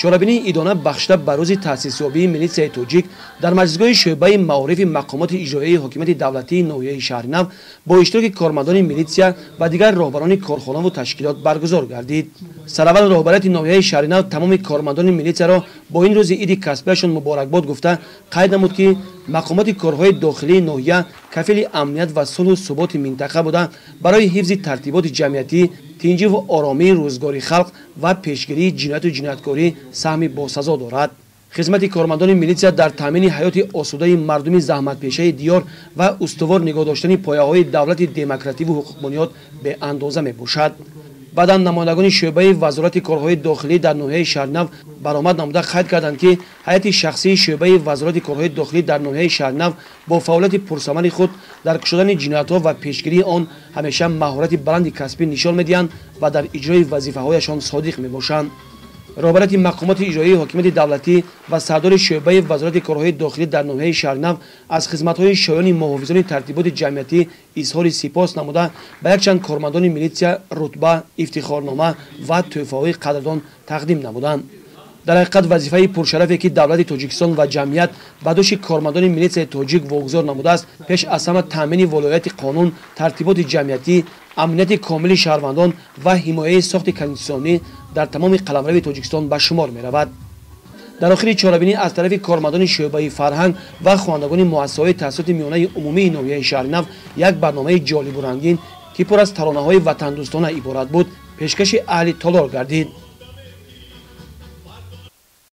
Чорабинии идона бахшида ба рӯзи таъсисёбии милитсияи тоҷик дар маҷлисгоҳи шӯъбаи маорифи мақомоти иҷроияи ҳокимияти давлатии ноҳияи Шаҳринав бо иштироки кормандони милитсия ва дигар роҳбарони корхонаву ташкилот баргузор гардид. Сараввал роҳбарияти ноҳияи Шаҳринав тамоми кормандони милитсияро бо ин рӯзи иди касбияшон муборакбод гуфта, қайд намуд, ки мақомоти корҳои дохилии ноҳия кафили амният ва сулҳу суботи минтақа буда, барои ҳифзи тартиботи ҷамъиятӣ, тинҷиву оромии рӯзгори халқ ва пешгирии ҷинояту ҷинояткорӣ саҳми босазо дорад. Хизмати кормандони милитсия дар таъмини ҳаёти осудаи мардуми заҳматпешаи диёр ва устувор нигоҳ доштани пояҳои давлати демокративу ҳуқуқбунёд беандоза мебошад. Баъдан намояндагони шӯъбаи вазорати корҳои дохилӣ дар ноҳияи Шаҳринав баромад намуда, қайд карданд, ки ҳайати шахсии шӯъбаи вазорати корҳои дохилӣ дар ноҳияи Шаҳринав бо фаъолияти пурсамари худ дар кушодани ҷиноятҳо ва пешгирии он ҳамеша маҳорати баланди касбӣ нишон медиҳанд ва дар иҷрои вазифаҳояшон содиқ мебошанд. Роҳбарияти мақомоти иҷроии ҳокимияти давлатӣ ва сардори шӯъбаи вазорати корҳои дохилӣ дар ноҳияи Шаҳринав аз хизматҳои шоёни муҳофизони тартиботи ҷамъиятӣ изҳори сипос намуда, ба якчанд кормандони милитсия рутба, ифтихорнома ва тӯҳфаҳои қадрдон тақдим намуданд. Дар ҳақиқат, вазифаи пуршарафе, ки давлати Тоҷикистон ва ҷамъият ба дӯши кормандони милитсияи тоҷик вогузор намудааст, пеш аз ҳама таъмини волояти қонун, тартиботи ҷамъиятӣ, амнияти комили шаҳрвандон ва ҳимояи сохти конститутсионӣ дар тамоми қаламрави Тоҷикистон ба шумор меравад. Дар охири чорабинӣ аз тарафи кормандони шӯъбаи фарҳанг ва хонандагони муассисаҳои таҳсилоти миёнаи умумии ноҳияи Шаҳринав як барномаи ҷолибу рангин, ки пур аз таронаҳои ватандӯстона иборат буд, пешкаши аҳли толор гардид.